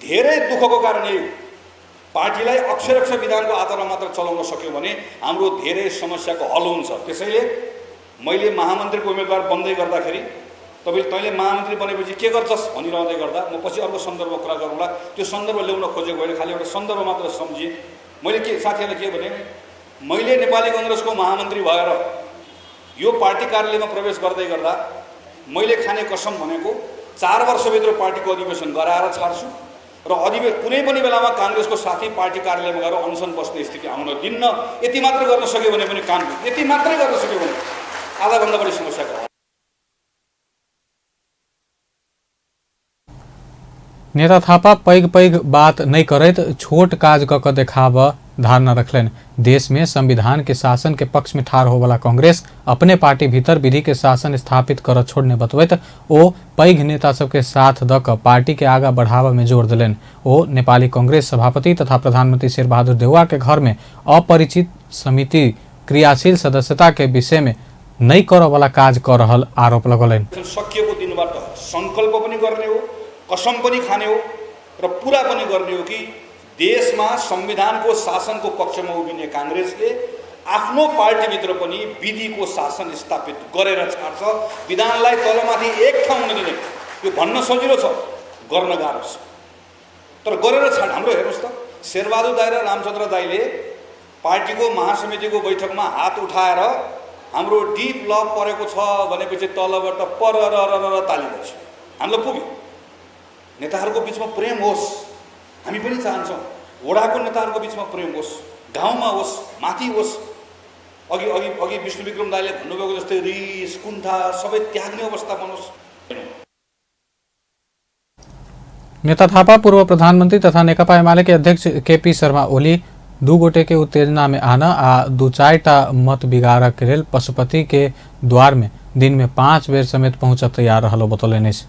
धेरै दुःखको कारण यही। पार्टीलाई अक्षर विधानको आधारमा मात्र चलाउन सक्यो भने हाम्रो धेरै समस्याको हल हुन्छ। त्यसैले मैले महामन्त्रीको उम्मेदवार बन्दै गर्दाखेरि तैँले महामन्त्री बनेपछि के गर्छस् भनिरहँदै गर्दा म पछि अर्को सन्दर्भ कुरा गरौँला, त्यो सन्दर्भ ल्याउन खोजेको होइन, खालि एउटा सन्दर्भ मात्र सम्झिएँ। मैले के साथीहरूलाई के भने, मैले नेपाली कङ्ग्रेसको महामन्त्री भएर यो पार्टी कार्यालयमा प्रवेश गर्दै गर्दा मैले खाने कसम भनेको 4 वर्षभित्र पार्टीको अधिवेशन गराएर छाड्छु र कुनै पनि बेलामा काङ्ग्रेसको साथी पार्टी कार्यालयमा गएर अनसन बस्ने स्थिति आउन दिन्न। यति मात्र गर्न सक्यो भने पनि काम, यति मात्रै गर्न सक्यो भने आधाभन्दा बढी समस्याको हल। नेता थापा पैघ पैघ बात नहीं करैत छोट काज कऽ देखाबऽ धारणा रखलनि। देश में संविधान के शासन के पक्ष में ठाढ़ होवला कांग्रेस अपने पार्टी भीतर विधि के शासन स्थापित कर छोड़ने बतबैत ओ पैघ नेता सबके साथ दऽ कऽ पार्टी के आगा बढ़ाबऽ में जोर देलनि। ओ नेपाली कांग्रेस सभापति तथा प्रधानमंत्री शेरबहादुर देउवा के घर में अपरिचित समिति क्रियाशील सदस्यता के विषय में नहीं करऽ वाला काज कऽ रहल आरोप लगौलनि। सकिएको दिनबाट संकल्प पनि गर्ने हो, कसम पनि खाने हो र पुरा पनि गर्ने हो कि देशमा संविधानको शासनको पक्षमा उभिने काङ्ग्रेसले आफ्नो पार्टीभित्र पनि विधिको शासन स्थापित गरेर छाड्छ। विधानलाई तलमाथि एक ठाउँ हुन दिने, यो भन्न सजिलो छ, गर्न गाह्रो छ, तर गरेर छाड। हाम्रो हेर्नुहोस् त, शेरबहादुर दाई र रामचन्द्र दाईले पार्टीको महासमितिको बैठकमा हात उठाएर हाम्रो डिप लभ परेको छ भनेपछि तलबाट पर र ताली बज्यो, हामीलाई पुग्यो। नेताहरूको बिचमा प्रेम होस्, हामी पनि चाहन्छौँ वडाको नेताहरूको बिचमा प्रेम होस्, गाउँमा होस्, माथि होस्। अघि अघि अघि विष्णु विक्रम दाईले भन्नुभएको जस्तै रिस कुण्ठा सबै त्याग्ने अवस्था बनोस्। नेता थापा पूर्व प्रधानमंत्री तथा नेकपा एमाले के अध्यक्ष केपी शर्मा ओली दू गोटे के उत्तेजना में आना आ दू चारिटा मत बिगाड़ के लेल पशुपति के द्वार में दिन में 5 बेर समेत पहुंच तैयार रहल बतौलनि अछि।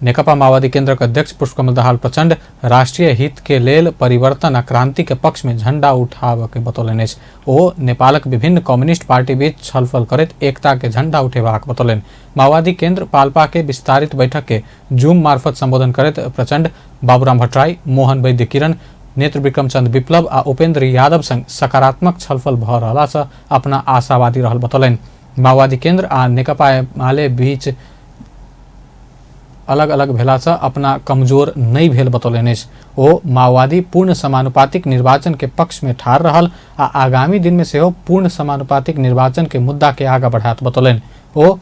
नेकपा माओवादी केंद्रक अध्यक्ष पुष्पकमल दाहाल प्रचंड राष्ट्रीय हित के लेल परिवर्तन आ क्रांति के पक्ष में झंडा उठाबऽ के बतौलनि अछि। ओ नेपालक विभिन्न कम्युनिस्ट पार्टी बीच छलफल करैत एकता के झंडा उठेबाक बतौलनि। माओवादी केंद्र पाल्पा के विस्तारित बैठक के जूम मार्फत संबोधन करैत प्रचंड बाबूराम भट्टराई, मोहन वैद्य किरण, नेत्र विक्रम चंद विप्लव आ उपेंद्र यादव संग सकारात्मक छलफल भऽ रहला सँ अपना आशावादी रहल बतौलनि। माओवादी केंद्र आ नेकपा एमाले बीच अलग अलग भेलासँ अपना कमजोर नहि भेल बतौलनि अछि। ओ माओवादी पूर्ण समानुपातिक निर्वाचन के पक्ष में ठाढ़ रहल आ आगामी दिन में सेहो पूर्ण समानुपातिक निर्वाचन के मुद्दा के आगा बढ़ायत बतौलनि। ओ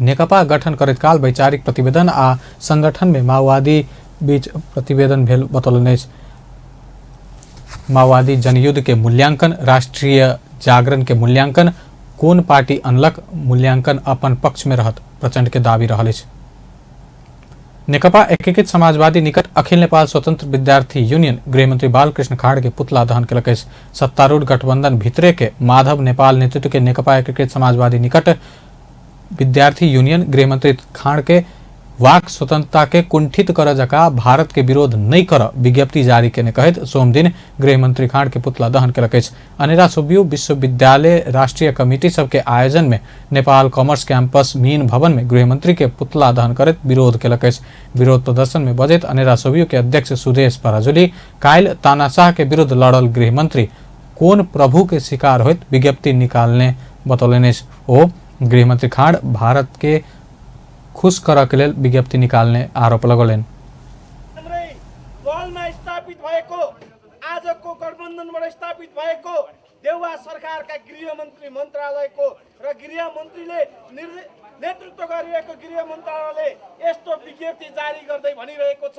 नेकपा गठन करैत काल वैचारिक प्रतिवेदन आ संगठन में माओवादी बीच प्रतिवेदन भेल बतौलनि अछि। माओवादी जनयुद्ध के मूल्यांकन, राष्ट्रीय जागरण के मूल्यांकन, कोन पार्टी अनलक मूल्यांकन अपन पक्ष में रहत प्रचंड के दावी रहल अछि। नेकपा एकीकृत समाजवादी निकट अखिल नेपाल स्वतंत्र विद्यार्थी यूनियन गृहमंत्री बालकृष्ण खाड़ के पुतला दहन केलक अछि। सत्तारूढ़ गठबंधन भीतरे के माधव नेपाल नेतृत्व के नेकपा एकीकृत समाजवादी निकट विद्यार्थी यूनियन गृहमंत्री खाड़ के वाक स्वतंत्रता के कुंठित कर जका भारत के विरोध नहीं कर विज्ञप्ति जारी केने कहैत सोमदिन गृहमंत्री खाड़ के पुतला दहन केलक अछि। अनेरा सुब्यू विश्वविद्यालय राष्ट्रीय कमिटी सबके आयोजन में नेपाल कॉमर्स कैंपस मीन भवन में गृहमंत्री के पुतला दहन करैत विरोध केलक अछि। विरोध प्रदर्शन में बजैत अनेरा सुब्यू के अध्यक्ष सुदेश पराजुली काल्हि तानाशाह के विरुद्ध लड़ल गृहमंत्री कोन प्रभु के शिकार होइत विज्ञप्ति निकालने बतौलनि अछि। ओ गृहमंत्री खाड़ भारत के खुश करऽ के लेल विज्ञप्ति निकाल्ने आरोप लगौलनि। हाम्रै दलमा स्थापित भएको आजको गठबन्धनबाट स्थापित भएको देउवा सरकारका गृहमन्त्री मन्त्रालयको र गृहमन्त्रीले नेतृत्व गरिरहेको गृह मन्त्रालयले यस्तो विज्ञप्ति जारी गर्दै भनिरहेको छ,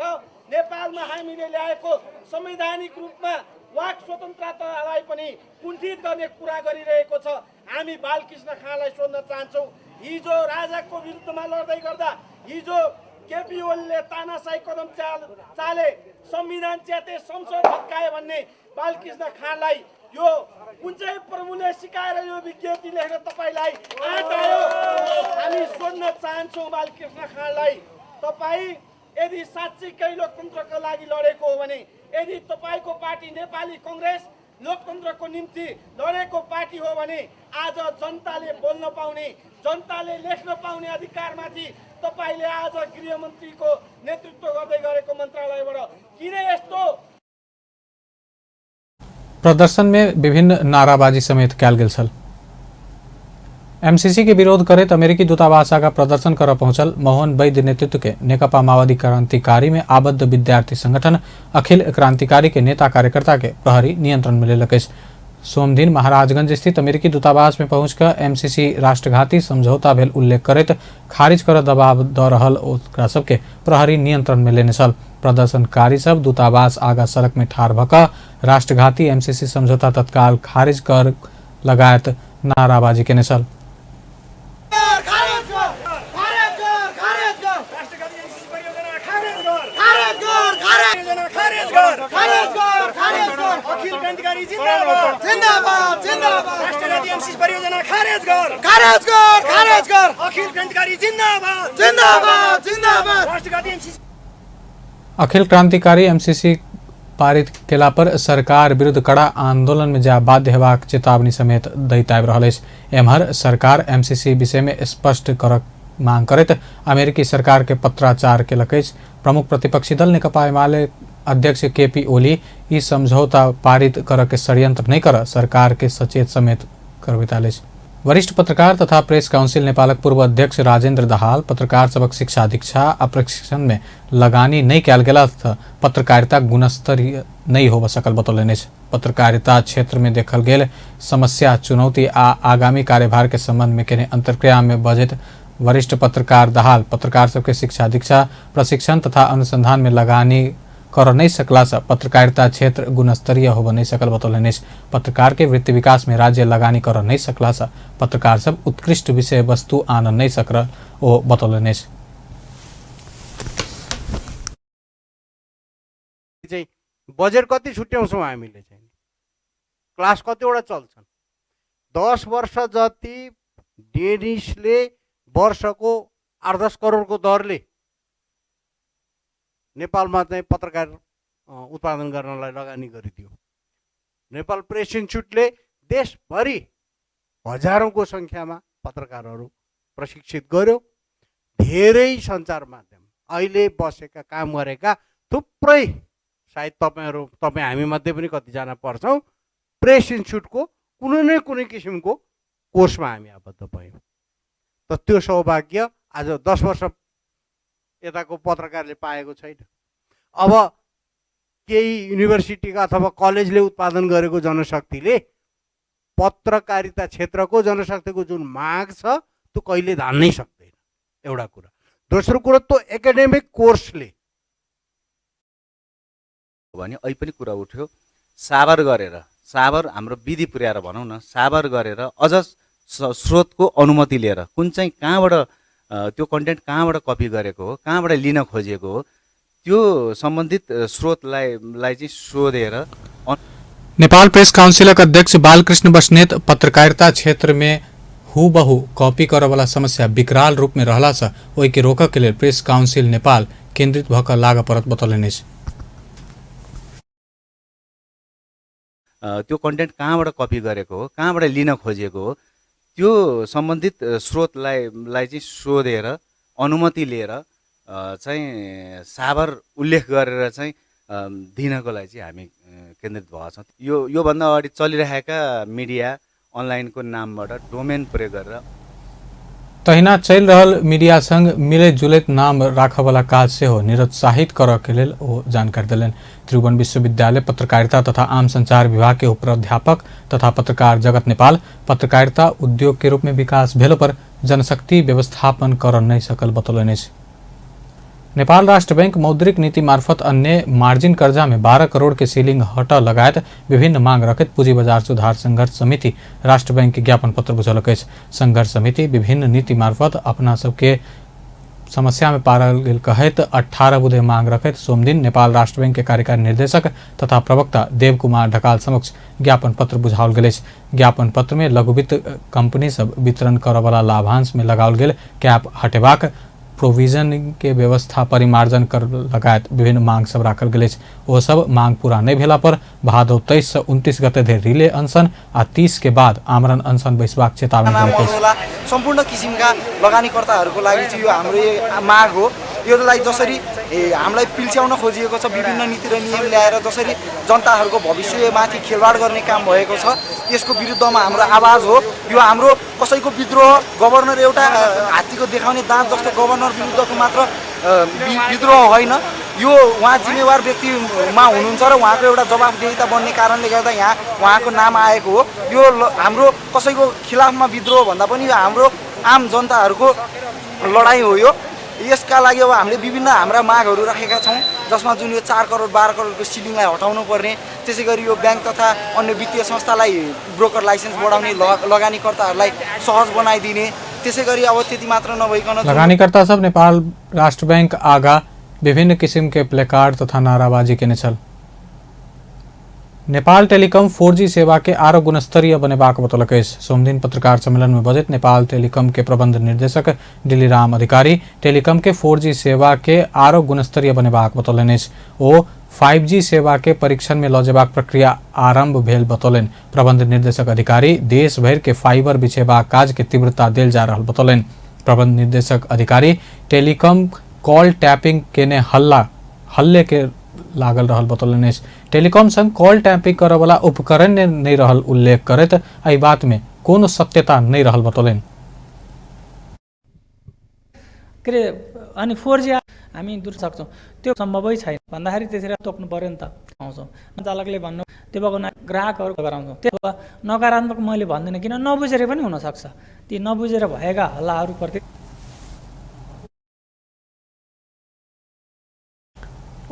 नेपालमा हामीले ल्याएको संवैधानिक रूपमा वाक स्वतन्त्रतालाई पनि कुण्ठित गर्ने कुरा गरिरहेको छ। हामी बालकृष्ण खाँलाई सोध्न चाहन्छौँ, हिजो राजाको विरुद्धमा लड्दै गर्दा हिजो केपी ओलीले तानाशाही कदम चाले, संविधान च्याते, संसद भत्काए भन्ने बालकृष्ण खाँलाई यो कुन चाहिँ प्रभुले सिकाएर यो विज्ञप्ति लेख्न तपाईँलाई आँट आयो? हामी सोध्न चाहन्छौँ बालकृष्ण खाँलाई, तपाईँ यदि साँच्चीकै लोकतन्त्रको लागि लडेको हो भने, यदि तपाईँको पार्टी नेपाली कङ्ग्रेस लोकतन्त्रको निम्ति लडेको पार्टी हो भने आज जनताले बोल्न पाउने, जनताले लेख्न पाउने अधिकारमाथि तपाईँले आज गृहमन्त्रीको नेतृत्व गर्दै गरेको मन्त्रालयबाट किन यस्तो? प्रदर्शन में विभिन्न नाराबाजी समेत कयल गेल छल। एमसीसी के विरोध करैत अमेरिकी दूतावास आगा प्रदर्शन कर पहुंचल मोहन वैद्य नेतृत्व के नेकपा माओवादी क्रांतिकारी में आबद्ध विद्यार्थी संगठन अखिल क्रांतिकारी के नेता कार्यकर्ता के प्रहरी नियंत्रण में लेलक अछि। सोमदिन महाराजगंज स्थित अमेरिकी दूतावास में पहुंचकर एमसीसी राष्ट्रघाती समझौता भेल उल्लेख करैत खारिज कर दबाव द रहल ओकरा सबके प्रहरी नियंत्रण में लेने छल। प्रदर्शनकारी सब दूतावास आगा सड़क में ठाढ़ भऽ कऽ राष्ट्रघाती एमसीसी समझौता तत्काल खारिज कर लगायत नाराबाजी केने छल। अखिल क्रांतिकारी एमसीसी पारित केला पर सरकार विरुद्ध कड़ा आंदोलन में जा बाध्य हेबाक चेतावनी समेत दैत आबि रहल अछि। एम्हर सरकार एमसीसी विषय में स्पष्ट करक मांग करैत अमेरिकी सरकार के पत्राचार केलक अछि। प्रमुख प्रतिपक्षी दल नेकपा एमाले अध्यक्ष केपी ओली ई समझौता पारित करऽ के षड्यंत्र नहि कर सरकार के सचेत समेत करबैत आयल अछि। वरिष्ठ पत्रकार तथा प्रेस काउंसिल नेपालक पूर्व अध्यक्ष राजेंद्र दाहाल पत्रकार सबक शिक्षा दीक्षा आ प्रशिक्षण में लगानी नहि कयल गेला तऽ पत्रकारिता गुणस्तरीय नहि होबऽ सकल बतौलनि अछि। पत्रकारिता क्षेत्र में देखल गेल समस्या, चुनौती आ आगामी कार्यभार के संबंध में केने अंतर्क्रिया में बजैत वरिष्ठ पत्रकार दाहाल पत्रकार सबके शिक्षा दीक्षा, प्रशिक्षण तथा अनुसंधान में लगानी कर नहीं सकला से पत्रकारिता क्षेत्र गुणस्तरीय होब नहीं सकल बतौलनि अछि। पत्रकार के वृत्ति विकास में राज्य लगानी कर नहीं सकला से पत्रकार सब उत्कृष्ट विषय वस्तु आन नहीं सकल ओ बतौलनि अछि। चाहिँ बजेट कति छुट्याउँछौँ हामीले, चाहिँ क्लास कतिवटा चल्छन्? 10 वर्ष जति डेनिसले वर्षको 8-10 करोडको दरले नेपालमा चाहिँ पत्रकार उत्पादन गर्नलाई लगानी गरिदियो। नेपाल प्रेस इन्स्टिट्युटले देशभरि हजारौँको सङ्ख्यामा पत्रकारहरू प्रशिक्षित गर्यो। धेरै सञ्चार माध्यम अहिले बसेका काम गरेका थुप्रै, सायद तपाईँ हामीमध्ये पनि कतिजना पर्छौँ, प्रेस इन्स्टिट्युटको कुनै न कुनै किसिमको कोर्समा हामी आबद्ध भयौँ। त त्यो सौभाग्य आज 10 वर्ष यताको पत्रकारले पाएको छैन। अब केही युनिभर्सिटीका अथवा कलेजले उत्पादन गरेको जनशक्तिले पत्रकारिता क्षेत्रको जनशक्तिको जुन माग छ त्यो कहिले धान्नै सक्दैन, एउटा कुरा। दोस्रो कुरो त्यो एकाडेमिक कोर्सले भने अहिले पनि कुरा उठ्यो, साबर गरेर, साबर हाम्रो विधि पुर्याएर भनौँ न, साबर गरेर अझ स्रोतको अनुमति लिएर कुन चाहिँ कहाँबाट त्यो कन्टेन्ट कहाँबाट कपी गरेको हो, कहाँबाट लिन खोजिएको हो, त्यो सम्बन्धित स्रोतलाई चाहिँ सोधेर। नेपाल प्रेस काउन्सिलक अध्यक्ष बालकृष्ण बस्नेत पत्रकारिता क्षेत्र में हुबहु कॉपी करवाला समस्या विकराल रूप में रहला से ओहि के रोकऽ के लेल प्रेस काउंसिल नेपाल केंद्रित भऽ कऽ लागऽ पड़त बतौलनि अछि। त्यो कन्टेन्ट कहाँबाट कपी गरेको हो, कहाँबाट लिन खोजिएको हो, त्यो सम्बन्धित स्रोतलाई चाहिँ सोधेर अनुमति लिएर चाहिँ साबर उल्लेख गरेर चाहिँ दिनको लागि चाहिँ हामी केन्द्रित भएको छौँ। योभन्दा अगाडि चलिरहेका मिडिया अनलाइनको नामबाट डोमेन प्रयोग गरेर तहिना चलि रहल मीडिया संग मिलैत जुलैत नाम राखयवला काज सेहो निरुत्साहित करऽ के लेल ओ जानकारी देलनि। त्रिभुवन विश्वविद्यालय पत्रकारिता तथा आम संचार विभाग के उपप्राध्यापक तथा पत्रकार जगत नेपाल पत्रकारिता उद्योग के रूप में विकास भेलो पर जनशक्ति व्यवस्थापन कर नहि सकल बतौलनि अछि। नेपाल राष्ट्र बैंक मौद्रिक नीति मार्फत अन्य मार्जिन कर्जा में 12 करोड़ के सीलिंग हट लगायत विभिन्न मांग रखैत पूंजी बजार सुधार संघर्ष समिति राष्ट्र बैंक के ज्ञापन पत्र बुझौलक अछि। संघर्ष समिति विभिन्न नीति मार्फत अपना सबके समस्या में पारल गेल कहैत 18 बुधे मांग रखैत सोमदिन नेपाल राष्ट्र बैंक के कार्यकारी निर्देशक तथा प्रवक्ता देव कुमार ढकाल समक्ष ज्ञापन पत्र बुझाओल गेल अछि। ज्ञापन पत्र में लघुवित्त कंपनी सब वितरण करऽवला लाभांश में लगाओल गेल कैप हटेबाक, प्रोविजन के व्यवस्था परिमार्जन कर लगायत विभिन्न मांग सब राखल गेल अछि। ओ सब मांग पूरा नहि भेला पर भादव 23 से 29 गते धरि रिले अनशन आ 30 के बाद आमरण अनशन बैसबाक चेतावनी देलक अछि। सम्पूर्ण किसिमका लगानीकर्ताहरूको लागि चाहिँ यो हाम्रो माग हो। योलाई जसरी हामीलाई पिल्छ्याउन खोजिएको छ, विभिन्न नीति र नियम ल्याएर जसरी जनताहरूको भविष्यमाथि खेलवाड गर्ने काम भएको छ, यसको विरुद्धमा हाम्रो आवाज हो। यो हाम्रो कसैको विद्रोह, गभर्नर एउटा हात्तीको देखाउने दाँत जस्तो गभर्नर विरुद्धको मात्र विद्रोह होइन। यो उहाँ जिम्मेवार व्यक्तिमा हुनुहुन्छ र उहाँको एउटा जवाफदेहिता बन्ने कारणले गर्दा यहाँ उहाँको नाम आएको हो। यो हाम्रो कसैको खिलाफमा विद्रोह भन्दा पनि यो हाम्रो आम जनताहरूको लडाइँ हो। यो यसका लागि अब हामीले विभिन्न हाम्रा मागहरू राखेका छौँ, जसमा जुन यो 4 करोड 12 करोडको सिलिङलाई हटाउनु पर्ने, त्यसै गरी यो ब्याङ्क तथा अन्य वित्तीय संस्थालाई ब्रोकर लाइसेन्स बढाउने, लगानीकर्ताहरूलाई सहज बनाइदिने, त्यसै गरी अब त्यति मात्र नभइकन लगानीकर्ता सब नेपाल राष्ट्र बैंक आगा विभिन्न किसिम के प्लेकार्ड तथा नाराबाजी केने छल। नेपाल टेलिकम 4G सेवा के आरो गुणस्तरीय बनेबाक बतौलक अछि। सोमदिन पत्रकार सम्मेलन में बजैत नेपाल टेलिकम के प्रबंध निर्देशक डिलीराम अधिकारी टेलिकम के 4G सेवा के आरो गुणस्तरीय बनेबाक बतौलनि अछि। ओ 5G सेवा के परीक्षण में लऽ जेबाक प्रक्रिया आरंभ भेल बतौलनि। प्रबंध निर्देशक अधिकारी देश भरि के फाइबर बिछेबाक काज के तीव्रता देल जा रहल बतौलनि। प्रबंध निर्देशक अधिकारी टेलिकम कॉल टैपिंग केने हल्ले के लागल रहल बतौलनि अछि। टेलीकॉम संग कॉल टैपिंग करऽवला उपकरण नहि रहल उल्लेख करैत एहि बात में कोनो सत्यता नहि रहल बतौलनि। के अरे अनि 4G हामी दूर सक्छौँ, त्यो सम्भवै छैन भन्दाखेरि त्यसरी तोक्नु पर्यो नि त। आउँछौँ चालकले भन्नु त्यो भएको ग्राहकहरू गराउँछौँ, त्यो नकारात्मक मैले भन्दिनँ, किन नबुझेर पनि हुनसक्छ। ती नबुझेर भएका हल्लाहरूप्रति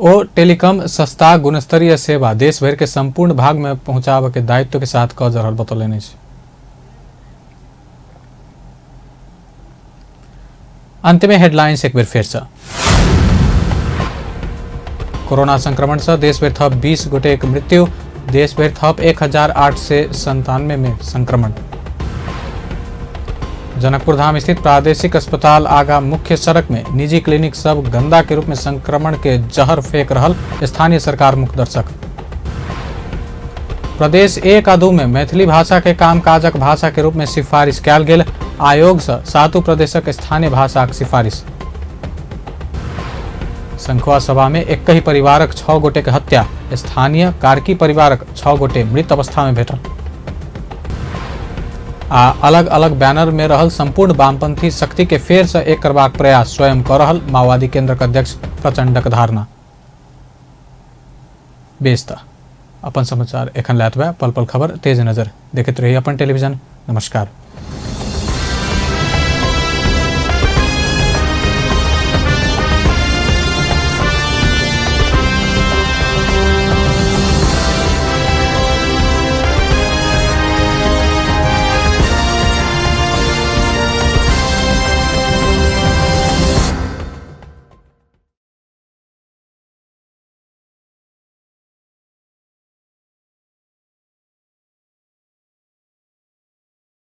ओ टेलीकॉम सस्ता गुणस्तरीय सेवा देश भरि के संपूर्ण भाग में पहुंचाबय के दायित्व के साथ कऽ रहल बतौलनि अछि। अंत में हेडलाइंस एक बेर फेर से। कोरोना संक्रमण से देश भरि थप 20 गोटेक मृत्यु, देश भरि थप 1897 में संक्रमण। जनकपुर धाम स्थित प्रादेशिक अस्पताल आगा मुख्य सड़क में निजी क्लिनिक सब गंदा के रूप में संक्रमण के जहर फेंक रहल स्थानीय सरकार मुख्य दर्शक। प्रदेश 1 आ 2 में मैथिली भाषा के कामकाजक भाषा के रूप में सिफारिश कयल गेल, आयोग से 7 प्रदेशक स्थानीय भाषाक सिफारिश। संखुआ सभा में एक ही परिवारक 6 गोटे के हत्या, स्थानीय कार्की परिवारक 6 गोटे मृत अवस्था में भेटल। आ अलग अलग बैनर में रहल संपूर्ण वामपंथी शक्ति के फेर से एक करबाक प्रयास स्वयं क रहल माओवादी केंद्रक अध्यक्ष प्रचंडक धारणा। बेस त अपन समाचार एखन लैत पल पल खबर तेज नजर देखैत रही अपन टेलीविजन। नमस्कार।